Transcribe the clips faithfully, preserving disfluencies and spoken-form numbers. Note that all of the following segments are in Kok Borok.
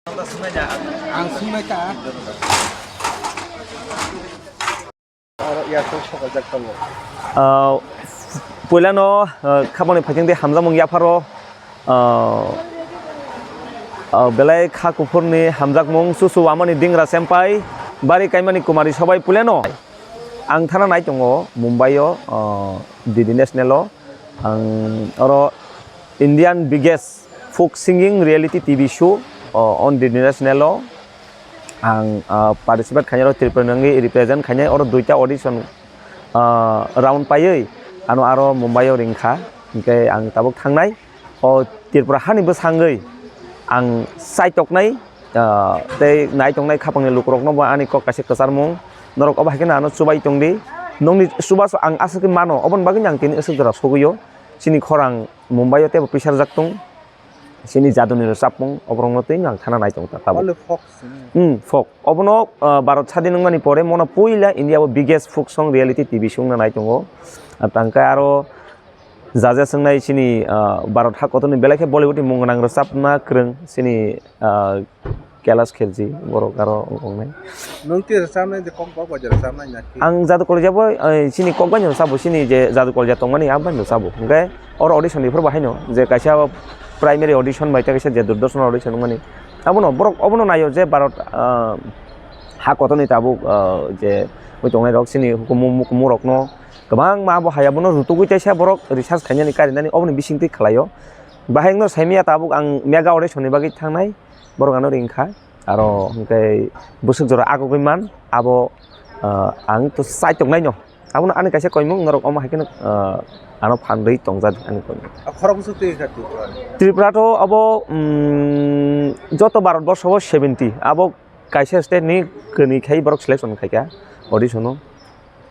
Ang sungnai ta. Ah, puilano, ah, khabangni phaikeng tei hamjakmung yapharo, ah, ah, belai kha kuphurni hamjakmung, chuchu wamani dingra sempai, bari kaimani kumari sobai puilano. Ang thana nai tongo Mumbai o, ah, D D National o. Ang oro Indian biggest folk singing reality T V show, o, on D D National o ang, ah, participate khainai, oro Tripura ni wngwi represent khainai, oro duita audition, ah, round paiwi ano aro Mumbai o ringkha, hinkhe ang tabuk thangnai. O Tripura hani bwsangwi ang chaitoknai, ah, tei naitongnai khapangni lukurokno bo ani kok kaisa kwcharmung, norok obo hai kheno ano chubai tongdi, nokni chubachu ang aswk khe mano, oboni bagwino ang tini aswk jora sogwio, chini khorang Mumbai o teibo pisarjak tong. Chini jaduni rwchapmung, oborokno twi ang thana nai tongo ta tabuk. Only folk sini. Hmm, folk. Obono, ah, Bharat sadin wngmani pore mono puila India o biggest folk song reality T V song nai tongo. Ah, tangkhe aro judges wngnai chini, ah, Bharat ha kotorni belai khe Bollywood ni mung gwnang rwchapna kwrwng chini, ah, Kailash Kherji borok aro wng tongnai. Nwng twi rwchapnai de kok bok bai de rwchapnai na khe? Ang Jadu Kolija bo, eh, chini kok bai no sabo, chini je Jadu Kolija tongmani, ang bai no sabo. Hwnkhe oro audition ni phuru bo haino je kaisa primary audition bai tei kaisa je Doordarshan audition wngmani. Abono borok obono naio je Bharat, ah, ha kotorni tabuk, ah, je oi tongnai rok chini hukumu mukumu rokno kwbangma abo hai abono rutugwi teisa borok research khainani karinani oboni bisingtwi khlaio. Bahai wngno saimanya tabuk ang mega audition ni bagwi thangnai. Borok ano ring kha, aro hwnkhe bwswk jora agugwi man, abo, ah, ang to chaitok naino. Abono ani kaisa koimung norok omo hai kheno, ah, ano phan rwi tongjak ani koimung. A khorok bwswk twi kha Tripura? Tripura to abo, mm, joto Bharat borsho o seventy, abo kaisa state ni kwnwi khai borok selection khai kha audition o.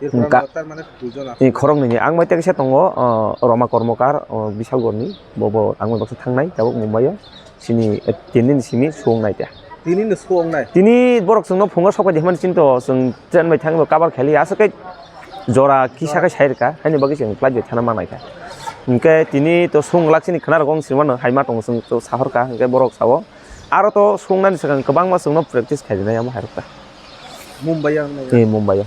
Tripura Ka-, no tar mane duijon ni aswk. Khoroknwi ni. Ang bai tei kaisa tongo, o, Roma Kormokar, o, Bisalgor ni. Bo, bo ang bai baksa thangnai, tabuk Mumbai o. Chini, eh, tini ni simi suwung nai te. Tini ni suwung nai? Tini borok chwngno phungo sok pai di hwnmani chinto, chwng train bai thangwi bo cover khaili aswk khe jora kisa khe sai rwkha, haini bagwi chwng flight bai thana ma nai kha. Hwnkhe tini to suwung glak chini khna rok wng sima no hai ma tongo chwng to sahor kha, hwnkhe borok sao. Aro to suwung nani swkang kwbangma chwngno practice khai rwnai amo hai rok ta. Mumbai o wngnai? Eh, Mumbai o.